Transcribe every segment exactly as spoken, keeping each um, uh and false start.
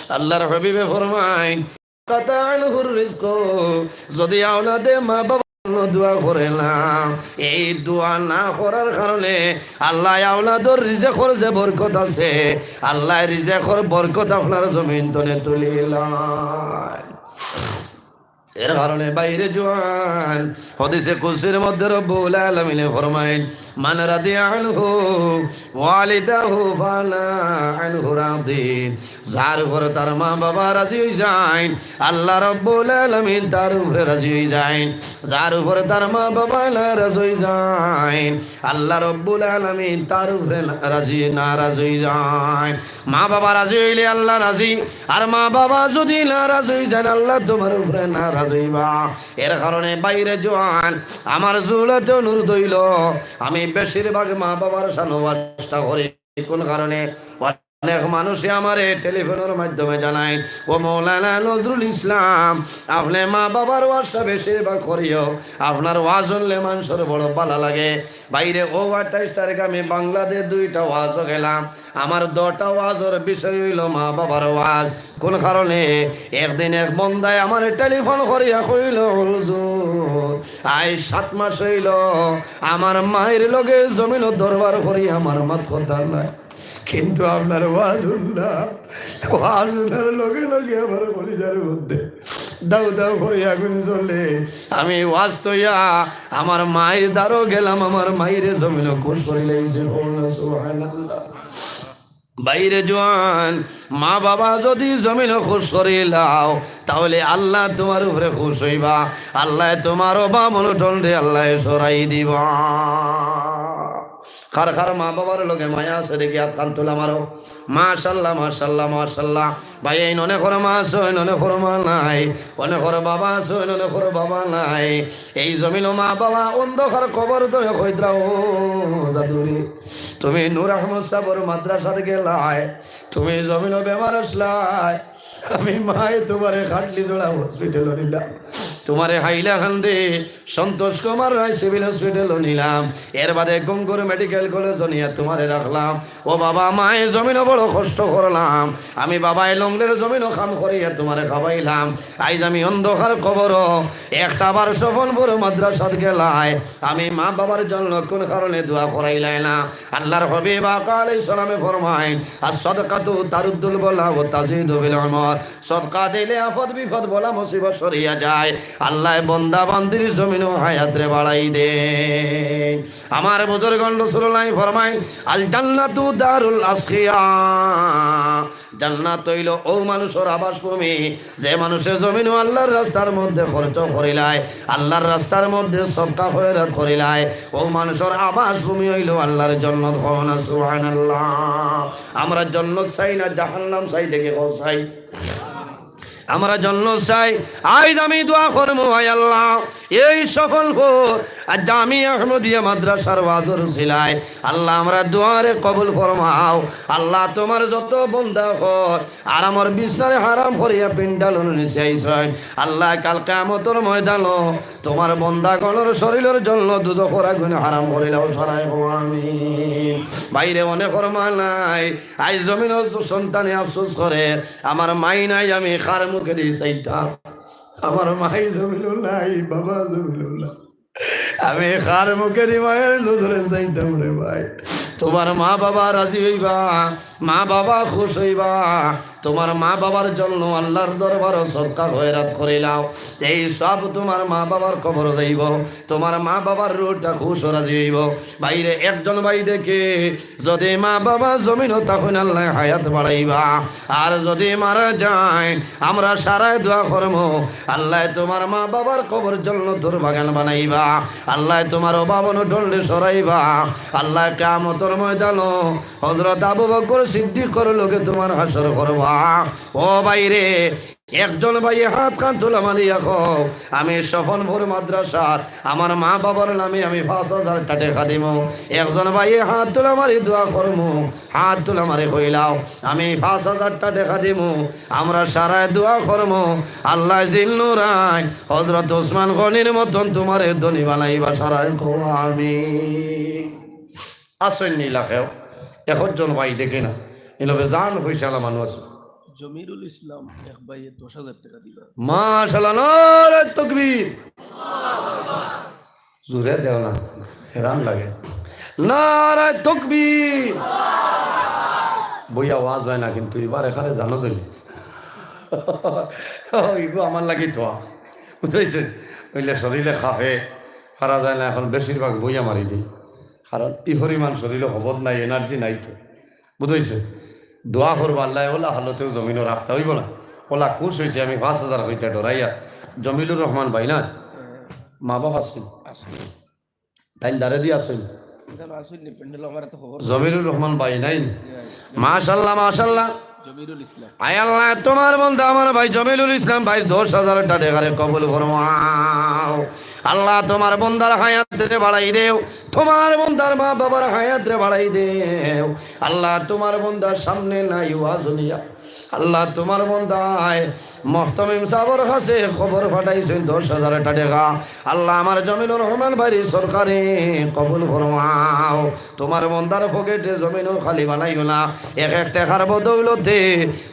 আল্লাহর হাবিবে ফরমাইন, কাতা আনহুর রিজকু, যদি আওলাদে মা বাবার জন্য দোয়া করে না, এই দোয়া না করার কারণে আল্লাহ আওলাদর রিজেকর যে বরকত আছে, আল্লাহ রিজেকর বরকত আপনার জমিন তনে তুলিলায়। এর কারণে বাইরে জোয়ান, হাদিসে কুদসির মধ্যে রব্বুল আলামিনে ফরমাইন, মান রাদিয়া আনহু ওয়ালিদাহু ফানা আনহু রাদিন। যার উপর তার মা বাবা রাজি হই যাইন, আল্লাহ রব্বুল আলামিন তার উপরে রাজি হই যাইন। যার উপর তার মা বাবা নারাজ হই যাইন, আল্লাহ রব্বুল আলামিন তার উপরে না-, রাজি, নারাজ হই যাইন। মা বাবা রাজি হইলে আল্লাহ রাজি, আর মা বাবা যদি নারাজ হই যান, আল্লাহ তোমার উপরে নারাজ হইবা। এর কারণে বাইরে জোয়ান, আমার জুড়াতে অনুরোধ হইল, আমি বেশিরভাগ মা বাবার সামনে ওয়াজটা করি। কোন কারণে? অনেক মানুষে আমারে টেলিফোনের মাধ্যমে জানায়, "ও মৌলানা নজরুল ইসলাম, আপনি মা বাবার ওয়াজটা বেশিরভাগ করিও, আপনার ওয়াজ শুনলে মানুষের বড় ভালা লাগে।" বাইরে ও আঠাইশ তারিখ আমি বাংলাদেশ দুইটা ওয়াজও গেলাম। আমার দুটা ওয়াজর বিষয় হইল মা বাবার ওয়াজ। কোন কারণে? একদিন এক বন্দায় আমার টেলিফোন করিয়া কইল, "হুজুর, আজ সাত মাস হইল আমার মায়ের লগে জমিন দরবার করি, আমার মাত কথা নাই, কিন্তু আপনার ওয়াজ শুনলাম, ওয়াজ শোনার লগে লগে আমার কলিজার মধ্যে দাউ দাউ করে আগুন জ্বলে। আমি ওয়াজ তইয়া আমার মায়ের দ্বারও গেলাম, আমার মায়ের জমিন খুশ করিলাইছে।" বলুন না সুবহানাল্লাহ। বাইরে জোয়ান, মা বাবা যদি জমিন খুশ করিলাও, তাহলে আল্লাহ তোমার উপরে খুশ হইবা। আল্লাহ তোমার অভাব অনটনরে আল্লাহ সরাই দিবা। কার কার মা বাবার লগে মায়া আছে দেখি আত খান তুলা মারো। মাশাল্লাহ, মাশাল্লাহ, মাশাল্লাহ। ভাই, এই অনেকর মা আছে, অনেকর মা নাই, অনেকর বাবা আছে, অনেকর বাবা নাই। এই জমিনও মা বাবা অন্ধকার কবর ধরে কইতরা, "ও জাদুরি, তুমি নূর আহমদ সাবর মাদ্রাসাত গেলায়, তুমি জমিনও বেমার আসলায়, আমি মায়ে তোমারে খাটলি জোড়া হসপিটালো নিলাম, তোমারে হাইলাকান্দি সন্তোষ কুমার রায় সিভিল হসপিটালো নিলাম, এর বাদে গঙ্গুর মেডিকেল কলেজও নিয়া তোমারে রাখলাম। ও বাবা, মায়ে জমিনও বড় কষ্ট করলাম, আমি বাবায় লংলের জমিনও কাম করিয়া তোমারে খাবাইলাম। আইজ আমি অন্ধকার কবরও একটা বার স্বপনপুর মাদ্রাসাত গেলায়, আমি মা বাবার জন্য কোন কারণে দোয়া করাইলায় না?" আল্লাহর হাবিব আকা আলাইহিস সালামে ফরমাইন, "আস সাদকাতু তারুদ্দুল বালা ওয়া তাজিদু বিল উমর।" সদকা দিলে আপদ বিপদ বালা মুসিবত সরিয়া যায়। আল্লাহ বন্দা বান্দির জমিনও হায়াতরে বাড়াই দেইন। আমার বুজুর্গগণ, রাসূলুল্লাহ ফরমাইন, "আল জান্নাতু দারুল আসকিয়া।" জান্নাত হইল ও মানুষর আবাসভূমি, যে মানুষে জমিনও আল্লাহর রাস্তার মধ্যে খরচ করিলায়, আল্লাহর রাস্তার মধ্যে সদকা খয়রাত করিলায়, ও মানুষর আবাসভূমি হইল আল্লাহর জন্নত। কও না সুবহানাল্লাহ। আমরা জন্নত চাই না জাহান্নাম চাই? দেখি কও চাই। আমরা জন্নত চাই। আইজ আমি দোয়া করমু, আয় আল্লাহ, এই স্বপনপুর আর জামিয়া আহমদিয়া মাদ্রাসার ওয়াজর উসিলায় আল্লাহ আমরা দোয়ারে কবুল ফরমাও। আল্লাহ তোমার যত বন্দা অকল আরামর বিছনারে হারাম করিয়া পিন্ডালর নিচে আইছইন, আল্লাহ কাল কিয়ামতর ময়দানো তোমার বন্দাগণর শরীলর জন্য দুজখর আগুন হারাম করিলাও, সারায় কও আমিন। বাইরে অনেকর মা নাই, আইজ জমিনও সন্তানে আফসোস করে, "আমার মাই নাই, আমি কার মুখেদি চাইতাম?" আমার মাই জমিনও নাই, বাবা জমিনও নাই, আমি কার মুখেদি মায়ের নজরে চাইতাম রে ভাই? তোমার মা বাবা রাজি হইবা, মা বাবা খুশ হইবা, তোমার মা বাবার জন্য আল্লাহর দরবারও সদকা খয়রাত করিলাও। এই সব তোমার মা বাবার কবর যাইব, তোমার মা বাবার রুহটা খুশ রাজি হইব। বাইরে একজন ভাই দেখে, যদি মা বাবা জমিনও থাকইন আল্লাহ হায়াত বাড়াইবা, আর যদি মারা যাইন আমরা সারায় দোয়া করমু, আল্লাহ তোমার মা বাবার কবর জন্নতর বাগান বানাইবা, আল্লাহ তোমার অভাব অনটনরে সরাইবা, আল্লাহ কিয়ামতর ময়দানো হযরত আবু বকর সিদ্দিকর লগে তোমার হাশর করবা। ও বাইরে, একজন ভাইয়ে হাত খান তুলা মারিয়া কও, "আমি স্বপনপুর মাদ্রাসার আমার মা বাবার নামে আমি পাঁচ হাজার টা টেকা দিমু।" একজন ভাইয়ে হাত তুলা মারি দোয়া করমু, হাত তুলা মারি কইলাও, "আমি পাঁচ হাজার টা টেকা দিমু।" আমরা সারায় দোয়া করমু, আল্লাহ জিলনুরাইন হযরত ওসমান গনির মতন তোমারে ধনী বানাইবা, সারায় কও আমিন। আসইন নি লাখেও, একজন ভাই দেখে না, ইনো বেজান পয়সালা মানুষ আছে। জমিরুল ইসলাম এক ভাইয়ে দশ হাজার টেকা দিবা। মাশাআল্লাহ, নারায়ে তাকবীর। জোরে দেও না, হেরান লাগে। নারায়ে তাকবীর। বইয়া ওয়াজ অয় না, কিন্তু এবার এখানে জানো দিলে। ইগু আমার লাগি তো, বুঝাইছে? অইলে শরীরে খাফে, পারা যায় না, এখন বেশিরভাগ বইয়া মারি দেই। কারণ ই পরিমাণ শরীরে হবত নাই, এনার্জি নাই তো। বুঝাইছে? দোয়া করবা আল্লাহ, ওলা হালতেও জমিনও রাখতা অইবো না। ওলা খুশ অইছে, আমি পাঁচ হাজার কইতা ডরাইয়া। জমিলুর রহমান ভাই না? মা বাবা আছইন? তাইন দারে দি আছইন? জমিলুর রহমান ভাই নাই নি? মাশাআল্লাহ, মাশাআল্লাহ। জমিরুল ইসলাম। আয় আল্লাহ, তোমার বন্দা আমার ভাই জমিলুল ইসলাম ভাই দশ হাজার টেকারে কবুল ফরমাও। আল্লাহ, তোমার বন্দার হায়াতরে বাড়াই দেও, তোমার বন্দার মা বাবার হায়াতরে বাড়াই দেও। আল্লাহ, তোমার বন্দার সামনে নাই ওয়াজ নিয়া। আল্লাহ, তোমার বন্দায় মুহতামিম সাবর কাছে খবর পাঠাইছইন দশ হাজার টেকা। আল্লাহ, আমার জমিলুর রহমান ভাইরে সরকারে কবুল ফরমাও। তোমার বন্দার পকেটে জমিনও খালি বানাইও না। এক এক টেকার বদৌলতে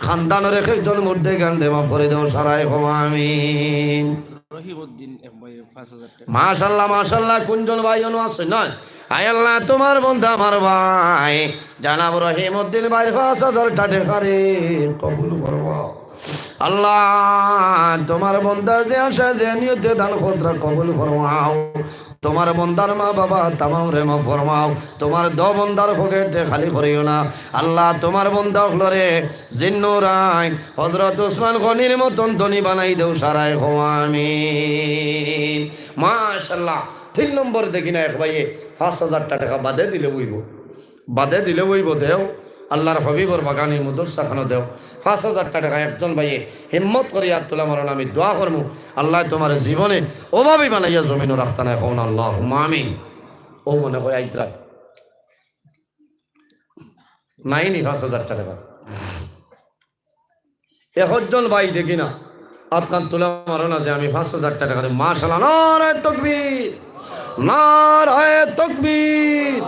খানদানর এক একজন মুর্দে গান্ডে মাফ করি দেও, সারায় কও আমিন। রহিমউদ্দিন এক ভাই পাঁচ হাজার টেকা। মাশাআল্লাহ, মাশাআল্লাহ, কুনজন ভাই অনো আছে না? আয় আল্লাহ, তোমার বন্দা আমার ভাই জনাব রহিমউদ্দিন ভাইর পাঁচ হাজার টেকারে কবুল ফরমাও। আল্লাহ, তোমার বন্দার যে আশা, যে নিয়তে দান খতরা কবুল ফরমাও। তোমার বন্দার মা বাবা তামামরে মাফ ফরমাও। তোমার দো বন্দার পকেটে খালি করিও না। আল্লাহ, তোমার বন্দা অকলরে জিন্নুরাইন হযরত উসমান গনির মতন ধনী বানাই দেও, সারায় কও আমিন। মাশাআল্লাহ। তিন নম্বর দেখি না এক ভাইয়ে পাঁচ হাজার টেকা বাদে দিলে অইবো, বাদে দিলে অইবো, দেও। আল্লাহর হাবিবর বাগানে মাদ্রাসা খানো দেও। পাঁচ হাজার টেকা একজন ভাইয়ে হিম্মত করি আত তুলা মারইন, আমি দোয়া করমু, আল্লাহ তোমার জীবনে অভাবী বানাইয়া জমিনও রাখতা নায়, কও না আল্লাহুম্মা আমিন। ও মনে কয় আইতরা নাই নি পাঁচ হাজার টেকা। একজন ভাই দেখি না, আতখান তুলা মারো না যে আমি পাঁচ হাজার টেকা দিমু। মাশাআল্লাহ, নারায়ে তাকবীর, নারায়ে তাকবীর।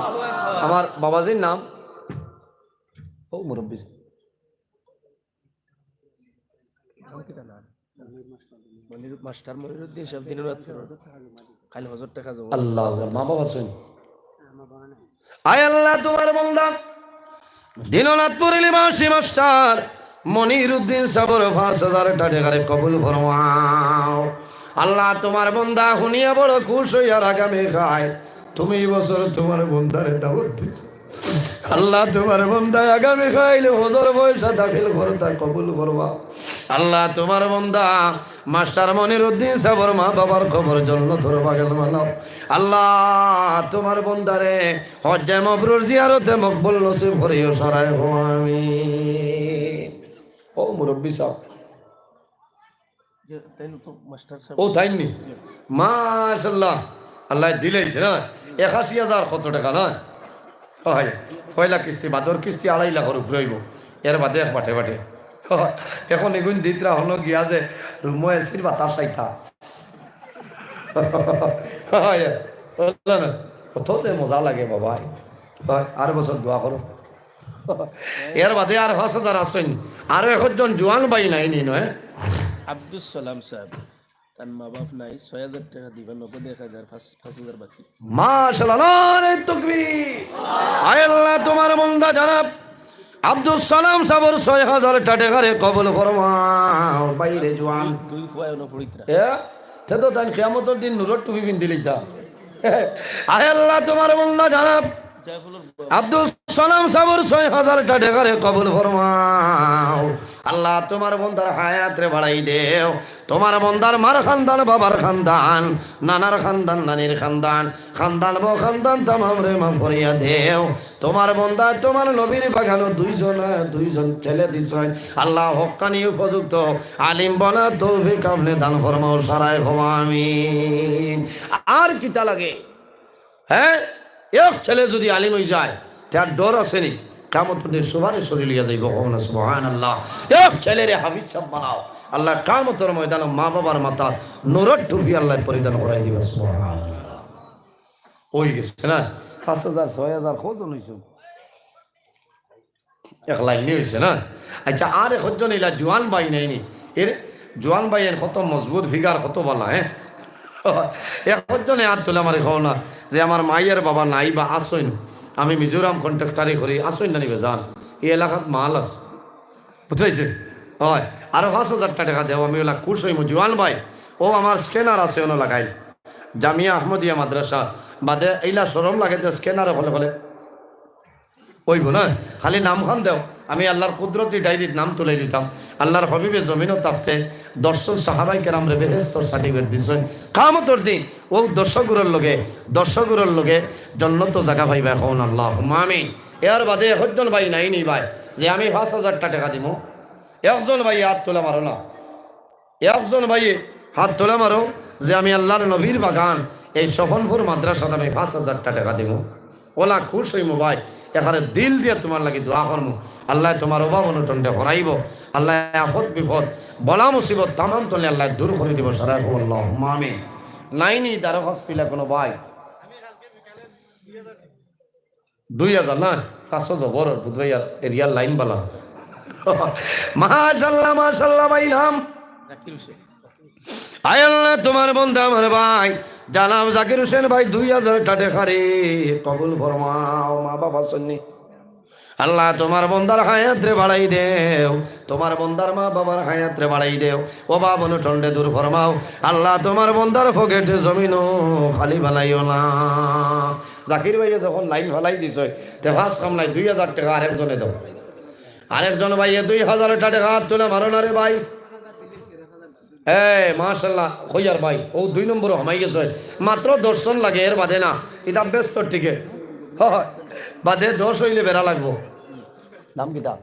আমার বাবাজির নাম, ও মুরব্বী, মনির-, মাস্টার মনিরুদ্দিন সাহেব দিনরাত পড়ে। খালি হজর টেকা জমা। আল্লাহ আকবার। মা বাবা আছইন? আয় আল্লাহ, তোমার বন্দা দিনরাত পড়িলি মাসি মাস্টার মনিরুদ্দিন সাবর পাঁচ হাজার টেকারে কবুল ফরমাও। আল্লাহ, তোমার বন্দা হুনিয়া বড় খুশ অইয়ার আগামী খায় তুমি এই বছর তোমার বন্দারে দাওয়াত দিছো। আল্লাহ, তোমার বন্দা আগামী খাইলে হজর পয়সা দাখিল করতা কবুল করবা। আল্লাহ, তোমার বন্দা মাস্টার মনিরুদ্দিন সাবর মা বাবার কবর জন্নতর বাগান বানাও। আল্লাহ, তোমার বন্দারে হজ্জে মবরুর জিয়ারতে মকবুল নসিব করিও, সারায় কও আমিন। ও মুরব্বী সাব, জি, তাইন তো মাস্টার সাব। ও, তাইন নি? জি। মাশাআল্লাহ, আল্লাহ দিলাইছে না? একাশি হাজার কত টেকা না? ও হয়, পয়লা কিস্তি, বাদর কিস্তি আড়াই লাখর উপরে অইবো, এর বাদে এক বাটে বাটে। এখন এগুন দিতরা হনো গিয়া যে রুমো এসির বাতাস আইতা। হয়, বুঝলা না? কত যে মজা লাগে বাবা। হয়, আর বছর দোয়া করো। এর বাদে আর পাঁচ হাজার আছইন, আরো একজন জোয়ান ভাই নাই নি নয়? আব্দুস সালাম সাহেব, তার মা বাপ নাই, ছয় হাজার টেকা দিবা, নগদ এক হাজার, পাঁচ, পাঁচ হাজার বাকি। মাশাআল্লাহ, নারে তাকবীর। আয় আল্লাহ, তোমার বন্দা জনাব আব্দুস সালাম সাবর ছয় হাজার টেকারে কবুল ফরমাও। বাইরে জোয়ান। দুই, দুই ফুয়া অনো পড়িতরা। এ? তে তো তাইন কিয়ামতর দিন নূরর টুপি পিন্দিলিতা। আয় আল্লাহ, তোমার বন্দা জনাব আব্দুস সালাম সাবর ছয় হাজার টেকারে কবুল ফরমাও। আল্লাহ, তোমার বন্দার হায়াতরে বাড়াই দেও। তোমার বন্দার মার খানদান, বাবার খানদান, নানার খানদান, নানির খানদান, খানদান বো খানদান তামামরে মাফ করিয়া দেও। তোমার বন্দা তোমার নবীর বাগানো দুইজন, দুইজন ছেলে দিছইন। আল্লাহ, হক্কানি উপযুক্ত আলিম বনার তৌফিক আপনে দান ফরমাও, সারায় কও আমিন। আর কিতা লাগে? হ্যাঁ, এক ছেলে যুদি আলিম অইযায়, তার ডর আছে নি? কিয়ামতর দিন সুপারিশ করি লইয়া যাইবো, কও না সুবহানাল্লাহ। এক ছেলেরে হাফিজ সাব বানাও, আল্লাহ কিয়ামতর ময়দানো মা বাবার মাথাত নূরর টুপি আল্লাহ পরিধান করাই দিবা, সুবহানাল্লাহ। অই গেছে না? পাঁচ হাজার, ছয় হাজার, কতজন অইছে? এক লাইনে অইছে না? আচ্ছা, আর একজন ইলা জোয়ান ভাই নাইনি? এর জোয়ান ভাই এন কত মজবুত, ফিগার কত বালা, হ্যাঁ? একজনে আত তুলে আমারে কও না যে আমার মাইয়ার বাবা নাই বা আছইন, আমি মিজোরাম কন্ট্রাক্টরি করি, আছইন না নি বা জান, এই এলাকাত মাল আছে, বুঝতে পারছেন? হয়, আরো পাঁচ হাজার টেকা দেও, আমি ওলা খুশ অইমু। জোয়ান ভাই, ও আমার স্ক্যানার আছে, অনো লাগাইল, জামিয়া আহমদিয়া মাদ্রাসা বাদে এইলা শরম লাগে তো স্ক্যানারে খলে খলে অইবো না, খালি নামখান দেও, আমি আল্লাহর কুদরতি ডায়েরিত নাম তুলাই দিতাম। আল্লাহর হাবিবে জমিনো থাকতে দশজন সাহাবায়ে কেরামরে বেহেস্তর সার্টিফিকেট দিছইন। কিয়ামতর দিন অউ দশগুরর লগে, দশগুরর লগে জন্নতো জাগা পাইবা, কও না আল্লাহুম্মা আমিন। এর বাদে একজন ভাই নাইনি ভাই যে আমি পাঁচ হাজার টেকা দিমু? একজন ভাই আত তুলে মারো না। একজন ভাইয়ে আত তুলে মারো যে আমি আল্লাহর নবীর বাগান, এই স্বপনপুর মাদ্রাসাত আমি পাঁচ হাজার টেকা দিমু। ওলা খুশ অইমু ভাই, একেবারে দিল দিয়া তুমার লাগি দোয়া করমু। আল্লায় তুমার অভাব অনটনরে হরাইবো। আল্লায় আফত বিপদ, বালা মুসিবত তামাম তনে আল্লায় দূর করি দিবো। সারাই কও আল্লাহুম্মা আমিন। নাইনি দারোগা পিলা কুনু ভাই? দুই হাজার না, পাঁচশো জবর, বুধ ভাই আর এরিয়ার লাইন বালা। মাশাআল্লাহ, মাশাআল্লাহ ভাই নাম। আয় আল্লাহ, তুমার বন্দা আমার ভাই জনাব জাকির হোসেন ভাই দুই হাজার টেকা রে কবুল ফরমাও। মা বাবা আছইন নি? আল্লাহ, তুমার বন্দার হায়াতরে বাড়াই দেও, তুমার বন্দার মা বাবার হায়াতরে বাড়াই দেও, অভাব অনটনরে দূর ফরমাও। আল্লাহ, তুমার বন্দার পকেটে জমিনো খালি ফালাইও না। জাকির ভাইয়ে যখন লাইন ফালাই দিছইন, তে পাঁচ কামলায় দুই হাজার টেকা আরেকজনে দেও। আরেকজন ভাইয়ে দুই হাজার টেকা আত তুলে মারো না রে ভাই। এ, মাশাআল্লাহ, কইয়ার ভাই, অউ দুই নম্বরো হামাই গেছে। মাত্র দশজন লাগে, এর বাদে না। ইটা বেশ তো টিকে। হয়, বাদে দশ অইলে বেড়া লাগবো। নাম কিতা?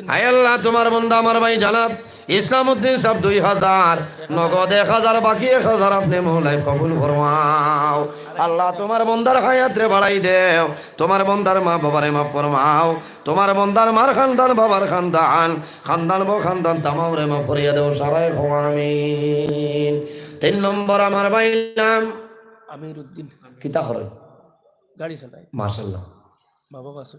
আয় আল্লাহ, তুমার বন্দা আমার ভাই জনাব ইসলাম উদ্দিন সাব দুই হাজার, নগদ এক হাজার, বাকি এক হাজার আপনে মওলায় কবুল ফরমাও। আল্লাহ, তুমার বন্দার হায়াতরে বাড়াই দেও, তুমার বন্দার মা বাবারে মাফ ফরমাও, তুমার বন্দার মার খান্দান, বাবার খান্দান, খান্দান বো খান্দান তামামরে মাফ করিয়া দেও, সারাই কও আমিন। তিন নম্বর আমার ভাই নাম আমির উদ্দিন। কিতা করে? গাড়ি চালায়। মাশাআল্লাহ। বাবা বাসু।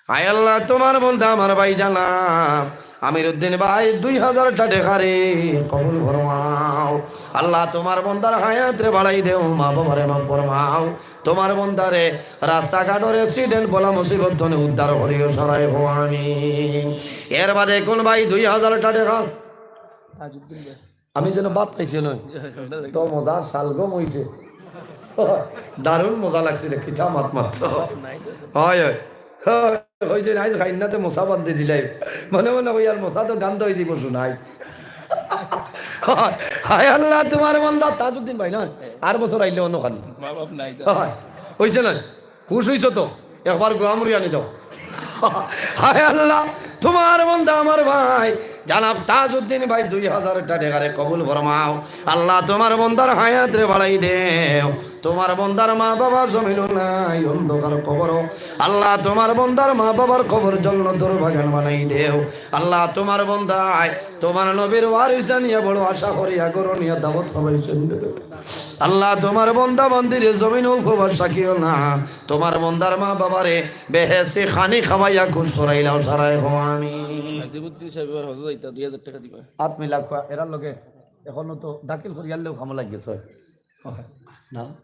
আয় আল্লাহ, তুমার বন্দা আমার ভাই জনাব আমির উদ্দিন ভাই দুই হাজার টেকা রে কবুল ফরমাও। আল্লাহ, তুমার বন্দার হায়াতরে বাড়াই দেও, মা বাবারে মাফ ফরমাও। তুমার বন্দারে রাস্তাঘাটর accident বালা মুসিবত তনে উদ্ধার করিও, সারাই কও আমিন। এর বাদে কুন ভাই দুই হাজার টেকা? তাজউদ্দিন ভাই। আমি যেন ভাত খাইছি নয়। তো মজা, শালগম অইছে। দারুণ মজা লাগছে রে, কিতা মাত মাতছো। নাই তো। হয়, হয়। হয়, কইছে, "আইজ খাইন না তে মশা বান্ধি দিলাই।" মনে মনে কই, "আর মশা তো গান্ধ অই দিব শুনাই।" হায় আল্লাহ, তুমার বন্দা তাজউদ্দিন ভাই না, আর বছর আইলে অনো খালি। মা বাপ নাই তো। হয়, অইছে না? খুশ অইছো তো? একবার গোয়ামুড়ি আনি দেও। হায় আল্লাহ, তুমার বন্দা আমার ভাই জনাব তাজউদ্দিন ভাই দুই হাজার টেকা রে কবুল ফরমাও। আল্লাহ, তুমার বন্দার হায়াতরে বাড়াই দেও। তুমার বন্দার মা বাবা জমিনো নাই, অন্ধকার কবরো। আল্লাহ, তুমার বন্দার মা বাবার কবর জন্নতর বাগান বানাই দেও। আল্লাহ, তুমার বন্দায় তুমার নবীর ওয়ারিস আনিয়া বড় আশা করিয়া ঘরো নিয়া দাওয়াত খাওয়াইছইন। আল্লাহ, তুমার বন্দা বান্দিরে জমিনো উপবাস রাখিও না। তুমার বন্দার মা বাবারে বেহেশতি খানি খাওয়াইয়া খুশ করাইলাও, সারাই কও আমিন। নাজিমুদ্দিন সাব এবার হজো যাইতা, দুই হাজার টেকা দিবা। আত মিলা কওয়া, এরার লগে অখনো তো দাখিল করিয়ার লেও কামো লাগি গেছে। নাম?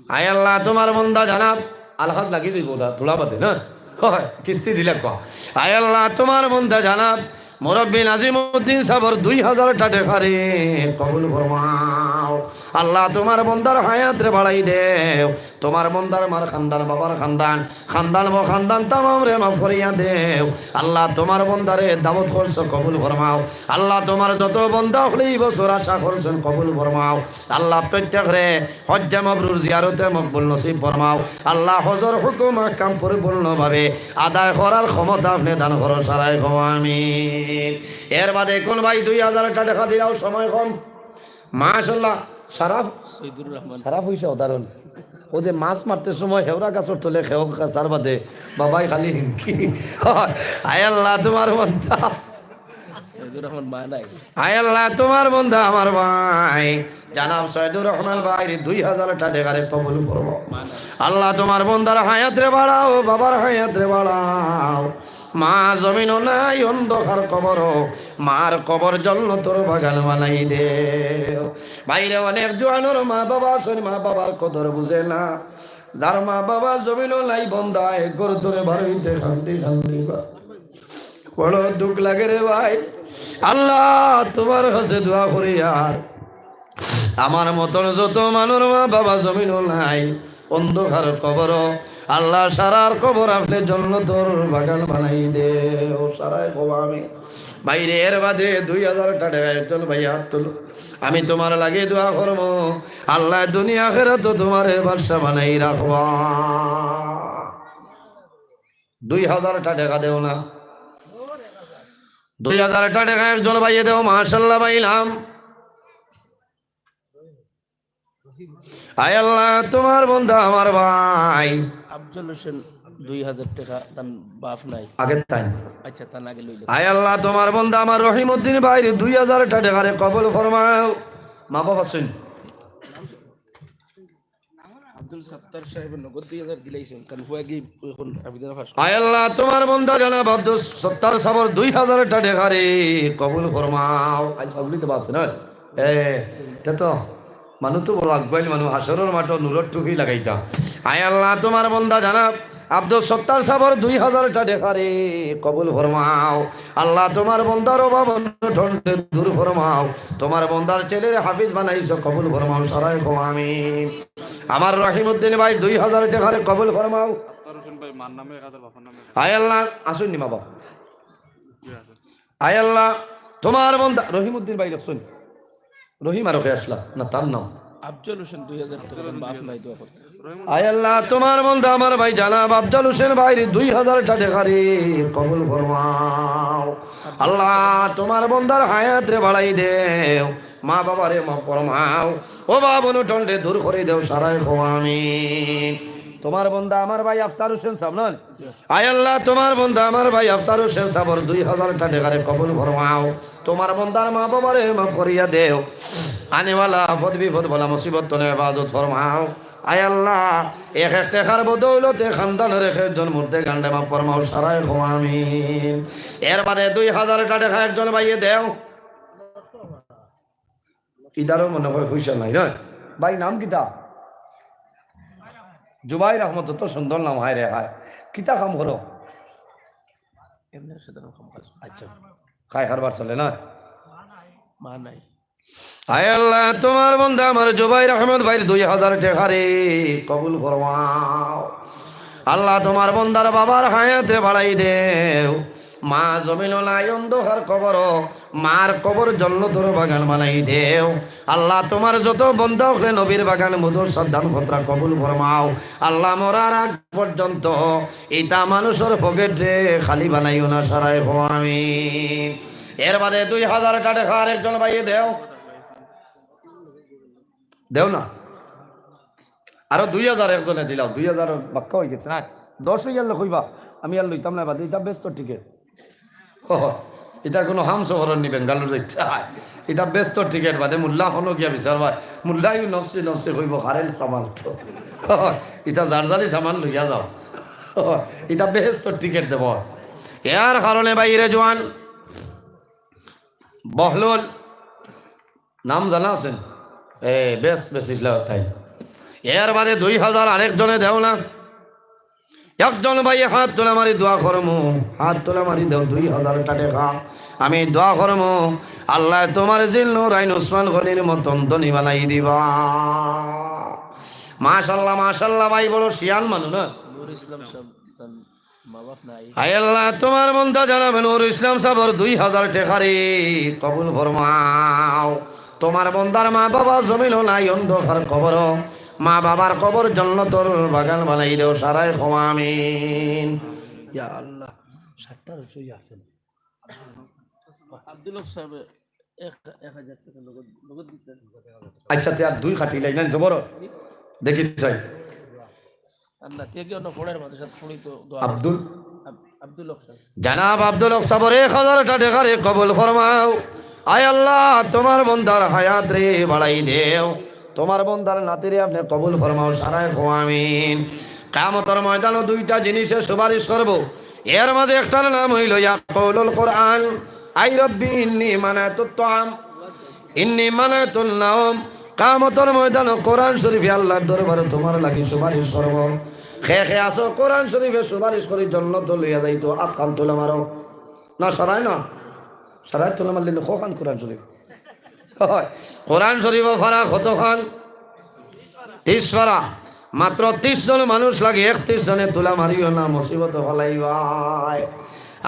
আয় আল্লাহ, তুমার বন্দা জনাব, আলহাজ লাগি যাইবো দা, থুড়া বাদে না? হয়, কিস্তি দিলা কওয়া। আয় আল্লাহ, তুমার বন্দা জনাব মুরব্বি নাজিমুদ্দিন সাবর দুই হাজার টেকা রে কবুল ফরমাও। আল্লাহ, তুমার বন্দার হায়াতরে বাড়াই দেও। তুমার বন্দার মার খান্দান, বাবার খান্দান, খান্দান বো খান্দান তামামরে মাফ করিয়া দেও। আল্লাহ, তুমার বন্দারে দাওয়াত খরচ কবুল ফরমাও। আল্লাহ, তুমার যত বন্দা অকলে ই বছর আশা করছইন কবুল ফরমাও। আল্লাহ, প্রত্যেকরে হজ্জে মাবরুর, জিয়ারতে মকবুল নসিব ফরমাও। আল্লাহ, হজর হুকুম আহকাম পরিপূর্ণভাবে আদায় করার ক্ষমতা আপনে দান করো, সারাই কও আমিন। এর বাদে কুন ভাই দুই হাজার টেকা দিলাও, সময় কম। মাশাআল্লাহ, সারা, সৈদুর রহমান। সারা পয়সা উদাহরণ। অউ যে মাছ মারতে সময় হেওরা গাছর তলে খেও কাছার বাদে, বাবাই খালি হিমকি। আয় আল্লাহ, তুমার বন্দা। সৈয়দুর রহমান মা নাই। আয় আল্লাহ, তোমার বন্দা আমার ভাই জনাব সৈয়দুর রহমান ভাইর দুই হাজারটা টেকারে কবুল করো। আল্লাহ, তোমার বন্দার হায়াতরে বাড়াও, বাবার হায়াতরে বাড়াও। মা জমিনও নাই, অন্ধকার কবরও, মার কবর জন্নতর বাগান বানাই দেও। ভাইরে, অনেক জোয়ানর মা বাবা আছইন, মা বাবার কদর বুঝে না। যার মা বাবা জমিনও নাই, বন্দা এক ঘর তনে বারইতে কান্দি কান্দি বা বড় দুঃখ লাগে রে ভাই। আল্লাহ, তোমার কাছে দোয়া করি, আর আমার মতন যত মানুর মা বাবা জমিনও নাই, অন্ধকার কবরও, আল্লাহ, সারার কবর আপনে জন্নতর বাগান বানাই দেও। সারায় কও আমিন। ভাইরে, এর বাদে দুই হাজারটা টেকা একজন ভাই হাত তুলো। আমি তোমার লাগি দোয়া করমু, আল্লাহ দুনিয়া আখেরাতো তোমারে বাদশা বানাই রাখবা। দুই হাজারটা টেকা দেও না। দুই হাজারটা টেকা একজন ভাইয়ে দেও, মাশাআল্লাহ পাইলাম। আয় আল্লাহ, তোমার বন্দা আমার ভাই। আফজল হোসেন দুই হাজার টেকা, তান বাপ নাই। আগে তাই। আচ্ছা, তান আগে লইল। আয় আল্লাহ, তোমার বন্দা আমার রহিমউদ্দিন ভাইর দুই হাজারটা টেকারে কবুল ফরমাও। মা বাবা শুন। আব্দুল সত্তার সাহেব নগদ দুই হাজার দিলাইছেন, কারণ হুয়া গিয়ে এখন আবেদন ফাঁস। আয় আল্লাহ, তোমার বন্দা জনাব আব্দুল সত্তার সাহেবর দুই হাজারটা টেকারে কবুল ফরমাও। আজ সবগুলি তো বাসে না? এ, তে তো মানুষ তো বড় আগুয়াইল মানুষ, হাসরর মাঠো নূরর টুপি লাগাইতা। আয় আল্লাহ, তোমার বন্দা জনাব আব্দুল সত্তার সাহেবর দুই হাজারটা টেকারে কবুল ফরমাও। আল্লাহ, তোমার বন্দার অভাব অনটনরে দূর ফরমাও। তোমার বন্দার ছেলেরে হাফিজ বানাইছো, কবুল ফরমাও। সারায় কও আমিন। আমার রহিমউদ্দিন ভাই দুই হাজার টেকারে কবুল ফরমাও। আফতার হোসেন ভাই, মার নামে এক হাজার, বাবার নামে এক হাজার। আয় আল্লাহ, আসুন নি বাবা। ঠিক আছে। আয় আল্লাহ, তোমার বন্দা রহিমউদ্দিন ভাই লেখছইন। রহিম আর ওকে আসলা না, তার নাম। আফজল হোসেন দুই হাজার টেকা, তান বাপ নাই, দোয়া করতে। আয় আল্লাহ, তোমার বন্দা আমার ভাই জনাব আফজল হোসেন ভাইর দুই হাজারটা টেকারে কবুল ফরমাও। আল্লাহ, তোমার বন্দার হায়াতরে বাড়াই দেও, মা বাবারে মাফ ফরমাও, অভাব অনটনরে দূর করি দেও। সারায় কও আমিন। তোমার বন্দা আমার ভাই আফতার হোসেন সাহেব নন? আয় আল্লাহ, তোমার বন্দা আমার ভাই আফতার হোসেন সাহেবর দুই হাজারটা টেকারে কবুল ফরমাও। তোমার বন্দার মা বাবারে মাফ করিয়া দেও। আনেওয়ালা আফত বিপদ বালা মুসিবত তনে হেফাজত ফরমাও। আয় আল্লাহ, এক এক টেকার বদৌলতে খানদানর এক একজন মুর্দেগানরে মাফ ফরমাও। সারায় কও আমিন। এর বাদে দুই হাজারটা টেকা একজন ভাইয়ে দেও। ইদারও মনে হয় পয়সা নাই, না? ভাই, নাম কিতা? জুবাইর আহমদ, তো সুন্দর নাম, হায় রে হায়। কিতা কাম করো? এমনি সাধারণ কাম কাজ। আচ্ছা, খায় কারবার চলে না? মা নাই। আয় আল্লাহ, তোমার বন্দা আমার জুবাইর আহমদ ভাইর দুই হাজার টেকারে কবুল ফরমাও। আল্লাহ, তোমার বন্দার বাবার হায়াতরে বাড়াই দেও। মা জমিনও নাই, অন্ধকার কবরও, মার কবর জন্নতর বাগান বানাই দেও। আল্লাহ, তোমার যত বন্দা অকলে নবীর বাগান মধুর সাদ্দান খতরা কবুল ফরমাও। আল্লাহ, মরার আগ পর্যন্ত ইতা মানুষর পকেটরে খালি বানাইও না। সারায় কও আমিন। এর বাদে দুই হাজার টেকা আরেকজন ভাইয়ে দেও। দেও না। আরো দুই হাজার একজনে দিলাও, দুই হাজার বাক্কা অই গেছে না? দশ অইয়ারলে কইবা, আমি আর লইতাম না বাদে, ইটা বেহেস্তর টিকেট। ও, ইটা কুনু হাম সফরর নি বেঙ্গালুর যাইতা? ইটা বেহেস্তর টিকেট বাদে মুল্লা হনো গিয়া বিচারবা। মুল্লায়ও নফসি নফসি কইবো, কারেন্ট সামাল তো। ইটা যার যারই সামান লইয়া যাও। ইটা বেহেস্তর টিকেট দেবো। এর কারণে ভাইরে জোয়ান, বহলুল, নাম জানা আছে? এ, বেশ, বেশ, ইসলাম তাই। এর বাদে দুই হাজার আরেকজনে দেও না। একজন ভাইয়ে হাত তুলে মারি দোয়া করমু, হাত তুলে মারি দেও দুই হাজার টেকা। আমি দোয়া করমু, আল্লায় তোমার জিল নুরাইন উসমান গনির মতন ধনী বানাই দিবা। মাশাআল্লাহ, মাশাআল্লাহ, ভাই বড় শিয়ান মানু না? নুর ইসলাম সাহেব, তান মা বাপ নাই। হায় আল্লাহ, তোমার বন্দা জনাব নুর ইসলাম সাহেবর দুই হাজার টেকারে কবুল ফরমাও। তোমার বন্দার মা বাবা জমিনও নাই, অন্ধকার কবরও, মা বাবার কবর জন্নতর বাগান বানাই দেও। সারায় কও আমিন। ইয়া আল্লাহ, সাতটার উপরেই আছেন। আব্দুল হক সাহেব এক, এক হাজার টেকা নগদ, নগদ দিতেন। আচ্ছা, তে আর দুই কাটিলাই না, জবর দেখি চাই। আর না, তে কি অন্য ফোনের মাঝে সাথে ফোনই তো দোয়া। আব্দুল, আব-, আব্দুল হক সাহেব। জনাব আব্দুল হক সাবর এক হাজারটা টেকারে কবুল ফরমাও। আয় আল্লাহ, তুমার বন্দার হায়াতরে বাড়াই দেও, তুমার বন্দার নাতিরে আপনে কবুল ফরমাও, সারায় কও আমিন। কিয়ামতর ময়দানো দুইটা জিনিসে সুপারিশ করবো, এর মাঝে একটার নাম অইলো ইয়াকুলুল কুরআন, আই রব্বি ইন্নি মানাতুত তাআম, ইন্নি মানাতুন নাওম। কিয়ামতর ময়দানো কোরআন শরীফে আল্লাহর দরবারে তুমার লাগি সুপারিশ করবো। কে কে আছো কোরআন শরীফে সুপারিশ করি জন্নতো লইয়া যাইতো, আতখান তুলা মারো। না, সারায় না, সারায় তুলা মারলে কখান কোরআন শরীফ? অয়, কোরআন শরীফো ফারা কতখান? তিশ ফারা। মাত্র তিশ জন মানুষ লাগে, একত্রিশ জনে তুলা মারিও না, মুসিবতো ফালাইবায়।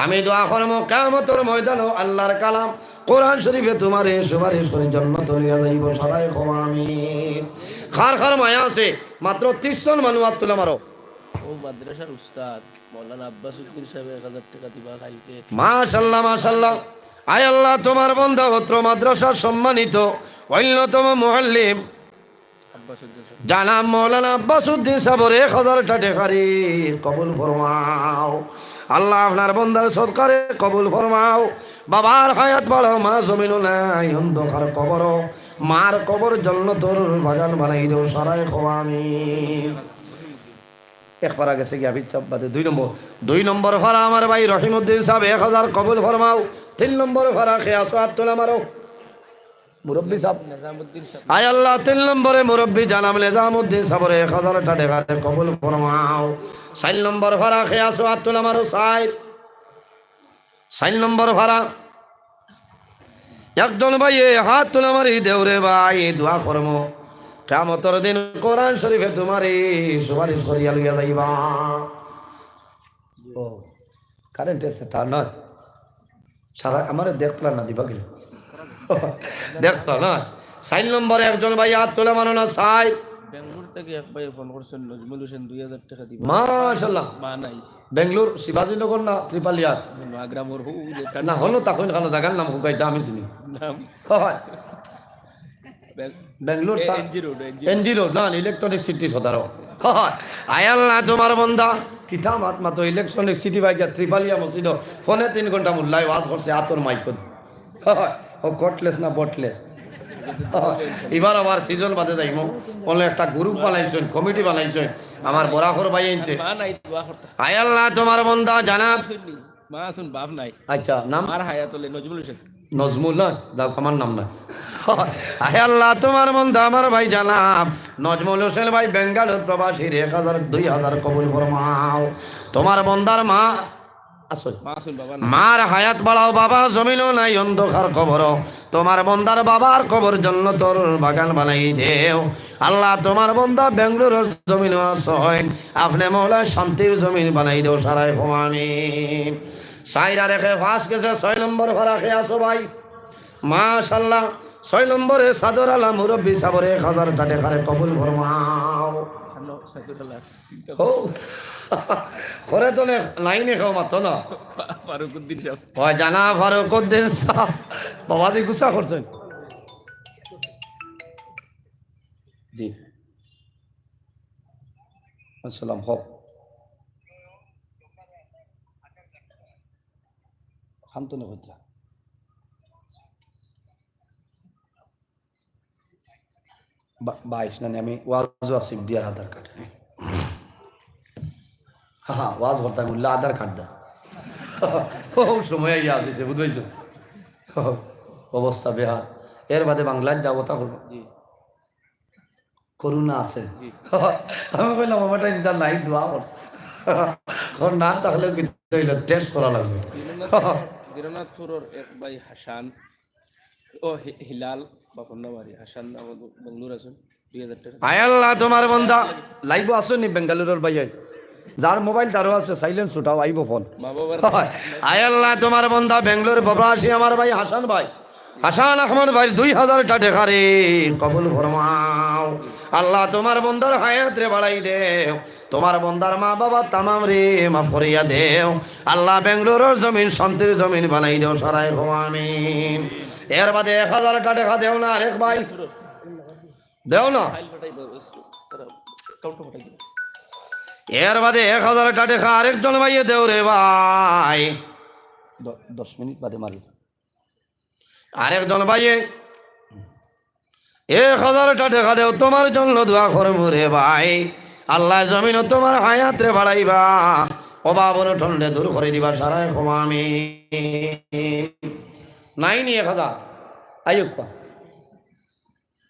আমি দোয়া করমু, কিয়ামতর ময়দানো আল্লাহর কালাম কোরআন শরীফে তুমারে সুপারিশ করি জন্নতো লইয়া যাইবো, সারায় কও আমিন। কার কার মায়া আছে, মাত্র তিশ জন মানুষ আত তুলা মারো। ও মাদ্রাসার উস্তাদ মাওলানা আব্বাস উদ্দিন সাহেব এক হাজার টেকা দিবা কাইলকে। মাশাআল্লাহ, মাশাআল্লাহ। আয় আল্লাহ, তুমার বন্দা অত্র মাদ্রাসার সম্মানিত অন্যতম মুআল্লিম জানাব মাওলানা আব্বাস উদ্দিন সাবর এক হাজারটা টেকারে কবুল ফরমাও। আল্লাহ, আপনার বন্দার সদকারে কবুল ফরমাও। বাবার হায়াত বাড়াও, মা জমিনো নাই, অন্ধকার কবরো, মার কবর জন্নতর বাগান বানাই দেও, সারায় কও আমিন। এক ফারা গেছে গিয়া, আবির চাপ বাদে দুই নম্বর। দুই নম্বর ফারা আমার ভাই রহিমউদ্দিন সাব এক হাজার কবুল ফরমাও। তিন নম্বর ফারা কে আছো আত তুলা মারো। মুরব্বি সাব। নিজামুদ্দিন সাব। আয় আল্লাহ, তিন নম্বরে মুরব্বি জানাব নিজামুদ্দিন সাবরে এক হাজারটা টেকারে কবুল ফরমাও। চাইর নম্বর ফারা কে আছো আত তুলা মারো, চাইর। চাইর নম্বর ফারা। একজন ভাইয়ে হাত তুলা মারি দেও রে ভাই, দোয়া করমু। কিয়ামতর দিন কোরআন শরীফে তুমারে সুপারিশ করিয়া লইয়া যাইবা। ও, কারেন্ট আছে, তার নয়। সারা আমারে দেখতরা না দিবা কি? দেখতরা না। চাইর নম্বরে একজন ভাই হাত তুলা মারো না, চাইর। বেঙ্গালোর থাকি এক ভাইয়ে ফোন করছইন, নজমুল হোসেন দুই হাজার টেকা দিবা। মাশাআল্লাহ। মা নাই। বেঙ্গালোর শিবাজীনগর না ত্রিপালিয়ার? না, গ্রামর হু-, হু-, না, হনো তা কইন খানো জাগার নাম হুকাইতা আমি চিনি। নাম? অয়। বেং-, বেঙ্গালোর এ-, তা N G road, N G road. N G road, না, ইলেকট্রনিক সিটি সদারো। অয়। আয় আল্লাহ, তুমার বন্দা, কিতা মাত মাতো, ইলেকট্রনিক সিটি ভাই গিয়া ত্রিপালিয়া মসজিদো ফোনে তিন ঘন্টা মোল্লায় ওয়াজ করছে, আতর মাইকো। অয়, ও কটলেস না বটলেস। অয়, ইবার আবার সিজন বাদে যাইমু। অনো একটা গ্রুপ বানাইছইন, কমিটি বানাইছইন। আমার বরাকর ভাই আনতে। মা নাই, দোয়া করতা। আয় আল্লাহ, তুমার বন্দা জানাব। মা আছইন, বাপ নাই। আচ্ছা, নাম? আমার হায়াত অইলে নজমুল হোসেন। নজমুল না? যাও, আমার নাম না। আয় আল্লাহ, তুমার বন্দা আমার ভাই জানাব নজমুল হোসেন ভাই বেঙ্গালোর প্রবাসীর এক হাজার, দুই হাজার কবুল ফরমাও। তুমার বন্দার মা আছইন। মা আছইন, বাবা নাই। মার হায়াত বাড়াও, বাবা জমিনো নাই, অন্ধকার কবরো। তুমার বন্দার বাবার কবর জন্নতর বাগান বানাই দেও। আল্লাহ, তুমার বন্দা বেঙ্গালোরর জমিনো আছইন, আপনে মওলা শান্তির জমিন বানাই দেও, সারায় কও আমিন। চাইর আর একে পাঁচ গেছে, ছয় নম্বর ফারা কে আছো ভাই? মাশাআল্লাহ, ছয় নম্বরে চাদর আলা মুরব্বি সাবরে এক হাজারটা টেকারে কবুল ফরমাও। ও, করে তো নে-, লাইনে কেউ মাতো না। ফা-, ফারুক উদ্দিন সাব। ওই জানা ফারুক উদ্দিন সাব। বাবাজি গুসা করছইন। জি। আসসালাম, হোক। শান্তনু কইতরা। বা-, বাইশ, না, না, আমি ওয়াজও আছে, দিয়ার আধার কার্ড। হ্যাঁ। হ্যাঁ, হ্যাঁ, ওয়াজ করতাম, বললে আধার কার্ড দা। ও সময় আইয়া আসিছে, বুঝছো? অবস্থা বেহাল। এর বাদে বাংলায় যাবো, তা করবো। জি। করোনা আছে। জি। আমি কইলাম, "আমার টাইম যা নাই, দোয়া কর।" এখন না, তাহলে কি হইলো? টেস্ট করা লাগবে। গিরনাথ-, গিরনাথপুরর এক ভাই হাসান, ও হি-, হিলাল, বাপর নাম আরি, হাসান নাম, বেঙ্গালোর আছেন, দুই হাজার টাকা। আয় আল্লাহ, তোমার বন্দা লাইভও আছেনি বেঙ্গালুরুর ভাই? যার মোবাইল তারও আছে, সাইলেন্ট ছুটাও, আইবো ফোন। মা বাবার আয় আল্লাহ, তোমার বন্দা বেঙ্গালুর প্রবাসী আমার ভাই হাসান ভাই, হাসান আহমদ ভাই দুই হাজার টা টেকারে কবুল ফরমাও। আল্লাহ, তোমার বন্দার হায়াত রে বাড়াই দেও, তোমার বন্দার মা বাবা তামাম রে মাফ করিয়া দেও। আল্লাহ, বেঙ্গালুরুর জমিন শান্তির জমিন বানাই দেও, সারায় কও আমিন। এর বাদে এক হাজার টা টেকা দেও না আরেক ভাই, দেও না। এর বাদে এক হাজারটা টেকা আরেকজন ভাইয়ে দেও রে ভাই। দ-, দশ মিনিট বাদে মারি। আরেকজন ভাইয়ে এক হাজারটা টেকা দেও, তোমার জন্য দোয়া করমু রে ভাই। আল্লায় জমিনো তোমার হায়াতরে বাড়াইবা, অভাব অনটনরে দূর করি দিবা, সারায় কও আমিন। নাই নি এক হাজার? আইউক্কা।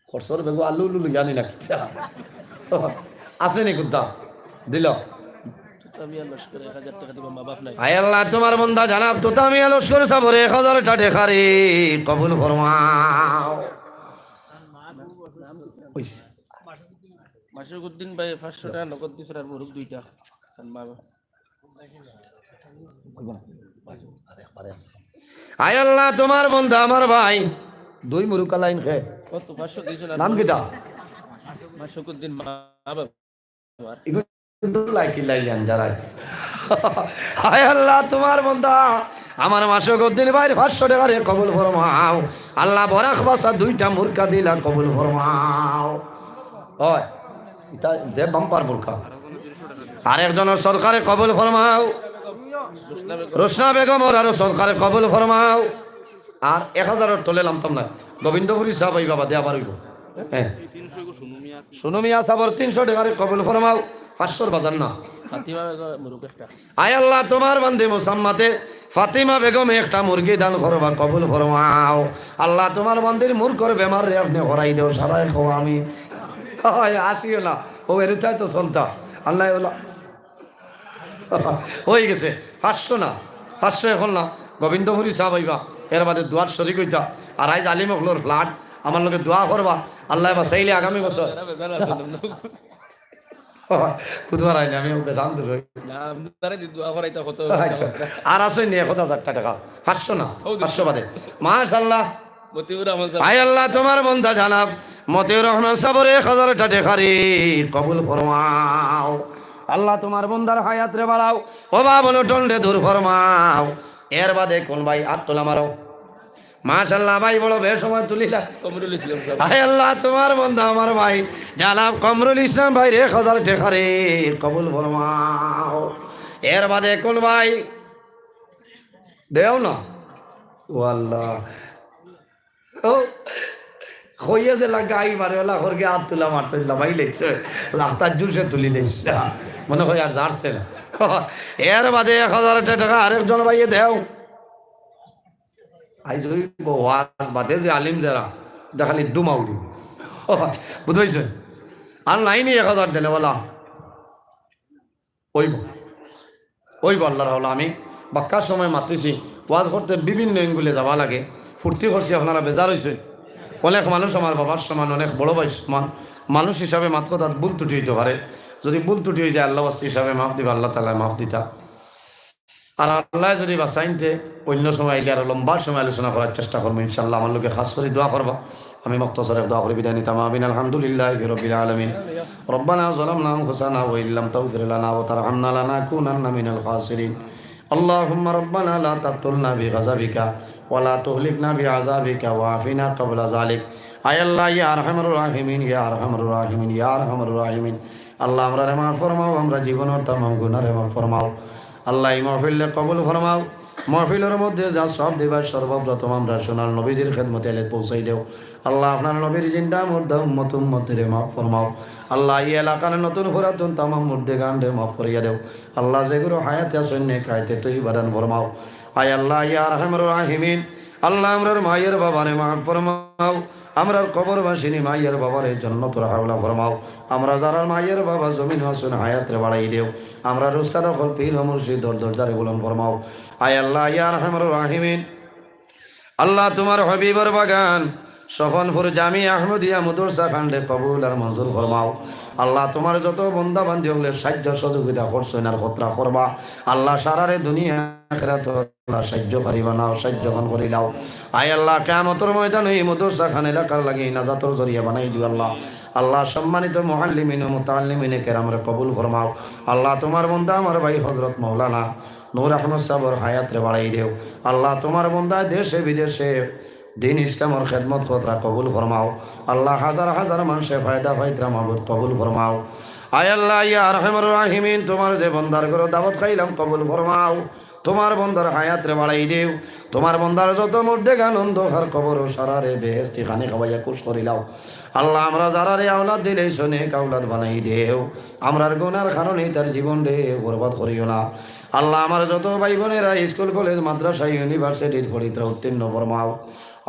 খরচর বেগো আলু উলু লইয়া নি না কিতা? আছে নি কুদ্দা? দিল। তুতামিয়া লস্কর এক হাজার টেকা দিবা, মা বাপ নাই। আয় আল্লাহ, তোমার বন্দা জনাব তুতামিয়া লস্কর সাবর এক হাজারটা টেকা রে কবুল ফরমাও। ওই। মাসুক উদ্দিন ভাই পাঁচশো টেকা নগদ দিছে আর মুরুক দুইটা। তার মা বাপ। আয় আল্লাহ, তোমার বন্দা আমার ভাই দুই মুরুকা লাইন খে। কত? পাঁচশো দিছে না? নাম কিতা? মাসুক উদ্দিন মা বাপ আমার। ইগু কিন্তু লাইকি লাইয়ান যারাই। আয় আল্লাহ, তোমার বন্দা আমার মাসুক উদ্দিন ভাইর পাঁচশো টেকা রে কবুল ফরমাও। আল্লাহ, বরাক বাসা দুইটা মুরকা দিলা কবুল ফরমাও। ওই, ইটা দে বাম্পার মুরকা। আরেকজনর সদকারে কবুল ফরমাও। রোশনা বেগমর আরো সদকারে কবুল ফরমাও। আর এক হাজারর তলে লামতাম না। গোবিন্দপুরী সাব এই বাবা দে আবার অইব। হ্যাঁ। সুনু মিয়া সাবর তিনশো টেকারে কবুল ফরমাও। পাঁচশোর বাজার না। ফাতিমা বেগম মুরুক একটা। আয় আল্লাহ, তোমার বান্দি মুসাম্মাতে ফাতিমা বেগমে একটা মুরগি দান করবা, কবুল ফরমাও। আল্লাহ, তোমার বান্দির মুরগর বেমাররে আপনে হরাই দেও, সারায় কও আমিন। হয়, আসিও না। ও এরুতায় তো চলতা। আল্লাহ বলা, হয়ে গেছে। পাঁচশো না, পাঁচশো এখন না। গোবিন্দপুরী সাব আইবা, এর বাদে দোয়াত শরিক অইতা। আর আইজ আলিম অকলর ফ্ল্যাট, আমার লগে দোয়া করবা। আল্লায় বাঁচাইলে আগামী বছর। বুধবার আইলে আমি বেজান দূর হই। না, আপনারা দি দোয়া করাইতা কত আচ্ছা। আর আছে নি এক হাজারটা টেকা? পাঁচশো না, পাঁচশো বাদে। মাশাআল্লাহ। মতিউর রহমান সাব। আয় আল্লাহ, তোমার বন্দা জনাব মতিউর রহমান সাবর এক হাজারটা টেকা রে কবুল ফরমাও। আল্লাহ, তোমার বন্দার হায়াতরে বাড়াও, অভাব অনটনরে দূর ফরমাও। এর বাদে কোন ভাই আত তুলা মারো? মাশাআল্লাহ ভাই, বড় বেসময় তুলিলা। কমরুল ইসলাম সাব। আয় আল্লাহ, তোমার বন্দা আমার ভাই জনাব কমরুল ইসলাম ভাইর এক হাজার টেকা রে কবুল ফরমাও। এর বাদে কোন ভাই? দেও না। ও আল্লাহ। ও, কইয়া যে লাগা আই মারে, ওলা খরগে আত তুলা মারছে, লামাই লেখছে। লাখতার জুসে তুলি লেখছে। মনে হয় আর জারছে না। এর বাদে এক হাজারটা টেকা আরেকজন ভাইয়ে দেও। আইজ ওই ওয়াজ বাদে যে আলিম যারা, ইতা খালি দুমা উড়ি। বুঝতে পারছেন? আর নাই নি এক হাজার দিলে ওলা। ওইব, ওইব আল্লাহর হাওলা। আমি বাক্কা সময় মাতিছি, ওয়াজ করতে বিভিন্ন এঙ্গুলে যাওয়া লাগে, ফুর্তি করছি, আপনারা বেজার অইছে। অনেক মানুষ আমার বাবার সমান, অনেক বড় ভাই সমান, মানুষ হিসাবে মাত কথাত ভুল ত্রুটি অইতে পারে। যদি ভুল ত্রুটি অই যায়, আল্লাহ ওয়াস্তে হিসাবে মাফ দিবা, আল্লাহ তাআলায় মাফ দিতা। আর আল্লায় যদি বাঁচাইনতে অন্য সময় আইলে আরো লম্বা সময় আলোচনা করার চেষ্টা করমু ইনশাআল্লাহ। আমার লগে খাস করি দোয়া করবা। আমি মুখতসর এক দোয়া করি বিদায় নিতাম। আমিন। আলহামদুলিল্লাহি রাব্বিল আলামিন। ربنا ظلمنا أنفسنا وإن لم تغفر لنا وترحمنا لنكونن من الخاسرين. اللهم ربنا لا تقتلنا بغضبك ولا تهلكنا بعذابك وعافنا قبل ذلك. আয় আল্লাহ, ইয়া আরহামার রাহিমিন, ইয়া আরহামার রাহিমিন, ইয়া আরহামার রাহিমিন। আল্লাহ, আমরারে মাফ ফরমাও, আমরার জীবনর তামাম গুনারে মাফ ফরমাও। আল্লাহ, এই মাহফিলরে কবুল ফরমাও। মাহফিলর মধ্যে যা সব দিবা, সর্বপ্রথম আমরার সোনার নবীজির খেদমতে এলে পৌঁছাই দেও। আল্লাহ, আপনার নবীর জিন্দা মুর্দা উম্মত উম্মতিরে মাফ ফরমাও। আল্লাহ, এই এলাকার নতুন পুরাতন তামাম মুর্দেগানরে মাফ করিয়া দেও। আল্লাহ, যেগুলো হায়াতে আছইন, নেক হায়াতে তৈবা দান ফরমাও। আয় আল্লাহ, ইয়া আরহামার রাহিমিন, আল্লাহ, আমরার মায়ের বাবারে মাফ ফরমাও। আমরার কবরবাসিনী মায়ের বাবারে জন্নতর হাওলা ফরমাও। আমরা যারার মায়ের বাবা জমিন হাসুন হায়াতরে বাড়াই দেও। আমরার উস্তাদ অকল পীর ও মুর্শিদ দর দরজারে বুলন্দ ফরমাও। আয় আল্লাহ, ইয়া আরহামার রাহিমিন, আল্লাহ, তোমার হাবিবর বাগান, সফনপুর জামি আহমদিয়া মাদ্রাসা খানরে কবুল আর মঞ্জুর ফরমাও। আল্লাহ, তোমার যত বন্দা বান্দি অকলে সাহায্য সহযোগিতা করছইন আর খতরা করবা। আল্লাহ, সারারে দুনিয়া আখিরাত আল্লাহ সাহায্যকারী বানাও, সাহায্য খান করি লাও। আয় আল্লাহ, কিয়ামতর ময়দানে এই মাদ্রাসা খান এলাকার লাগি নাজাতর জরিয়া বানাই দিও আল্লাহ। আল্লাহ, সম্মানিত মুআল্লিমিন ও মুতাআল্লিমিনে কেরামরে কবুল ফরমাও। আল্লাহ, তোমার বন্দা আমার ভাই হযরত মাওলানা নূর আহমদ সাহেবর হায়াতরে বাড়াই দেও। আল্লাহ, তোমার বন্দায় দেশে বিদেশে দিন ইসলামর খেদমত খতরা কবুল ফরমাও। আল্লাহ, হাজার হাজার মানুষে ফায়দা পাইতরা মাবুদ কবুল ফরমাও। আয় আল্লাহ, ইয়া আরহামার রাহিমিন, তুমার যে বন্দার ঘরো দাওয়াত খাইলাম, কবুল ফরমাও। তুমার বন্দার হায়াতরে বাড়াই দেও। তুমার বন্দার যত মুর্দেগান অন্ধকার কবরো সারারে বেহেশতি খানি খাওয়াইয়া খুশ করিলাও। আল্লাহ, আমরা যারারে আওলাদ দিলাইছো, নেক আওলাদ বানাই দেও। আমরার গুনার কারণে তার জীবনরে বরবাদ করিও না। আল্লাহ, আমার যত ভাই বোনেরা স্কুল, কলেজ, মাদ্রাসা, ইউনিভার্সিটিত পড়িত্রা উত্তীর্ণ ফরমাও।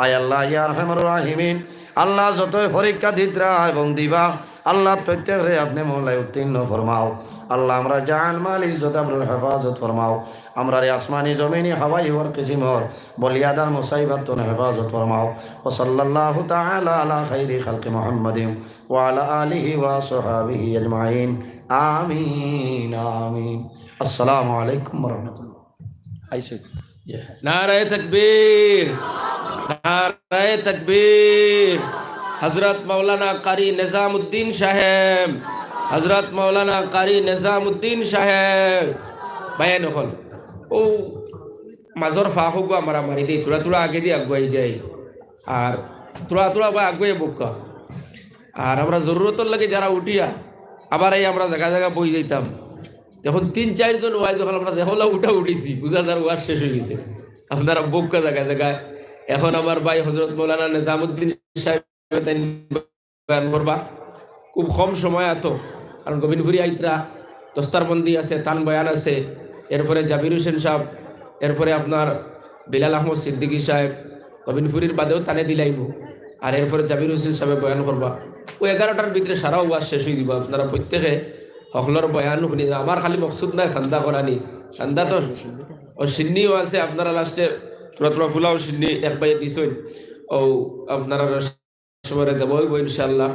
আয় আল্লাহ, ইয়া আরহামার রাহিমিন, আল্লাহ, যতই পরীক্ষা দিত্রা এবং দিবা, আল্লাহ, প্রত্যেকরে আপনে মওলায় উত্তীর্ণ ফরমাও। আল্লাহ, আমরার জান, মাল, ইজ্জত, আবরুর হেফাজত ফরমাও। আমরারে আসমানি, জমিনি, হাওয়াই হর কিসিমর বলিয়াদার মুসাইবাত তনে হেফাজত ফরমাও। ওয়া সাল্লাল্লাহু তাআলা আলা খাইরি খালকি মুহাম্মাদিন ওয়া আলা আলিহি ওয়া সাহাবিহি আজমাইন। আমিন, আমিন। আসসালামু আলাইকুম ওয়া রাহমাতুল্লাহ। আইসো। নারায়ে তাকবীর, নারায়ে তাকবীর। হযরত মাওলানা কারি নিজামউদ্দিন সাহেব, হযরত মাওলানা কারি নিজামউদ্দিন সাহেব। ভাইয়াইন অকল, অউ মাজর ফাঁকগুয়া মারামারি দেই, থুড়া থুড়া আগেদি আগুয়াই যাই, আর থুড়া থুড়া বা আগুয়াই বউক্কা। আর আমরা জরুরতর লাগি যারা উঠিয়া আবার এই আমরা জাগা জাগা বই যাইতাম, অখন তিন চাইরজন ওয়াইজ অকল আমরা দেখলা উঠা উঠিছি, বুঝা যার ওয়াজ শেষ অই গেছে। আপনারা বউক্কা জাগা জাগা। অখন আমার ভাই হযরত মাওলানা নিজামউদ্দিন সাহেব তাইন বয়ান করবা। খুব কম সময় আতো, কারণ গোবিন্দপুরি আইত্রা, দস্তারবন্দি আছে, তান বয়ান আছে, এরপরে জাবির হোসেন সাহেব, এরপরে আপনার বিলাল আহমদ সিদ্দিকী সাহেব, গোবিন্দপুরির বাদেও তানে দিলাইমু। আর এরপরে জাবির হোসেন সাহেব বয়ান করবা। অউ এগারোটার ভিতরে সারা ওয়াজ শেষ অই যিবো। আপনারা প্রত্যেকে হকলর বয়ান হুনি। আমার খালি মকসুদ নায় চান্দা করানি, চান্দা তো অউ শিন্নিও আছে, আপনারা লাস্টে থুড়া থুড়া ফুলাও শিন্নি এক ভাইয়ে দিছইন, অউ আপনারা সময় দেওয়া অইবো ইনশাআল্লাহ,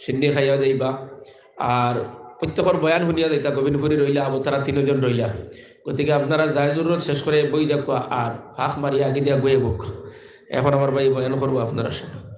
শিন্নি খাইয়া যাইবা। আর প্রত্যেকর বয়ান হুনিয়া যাইতা, গোবিন্দপুরি রইলা, আবো তারা তিনজন রইলা। গতিকে আপনারা যার জরুরত শেষ করি বই যাউক্কা, আর ফাঁক মারিয়া আগেদি আগুয়াই বউক্কা। অখন আমার ভাই বয়ান করবো আপনারার সামনে।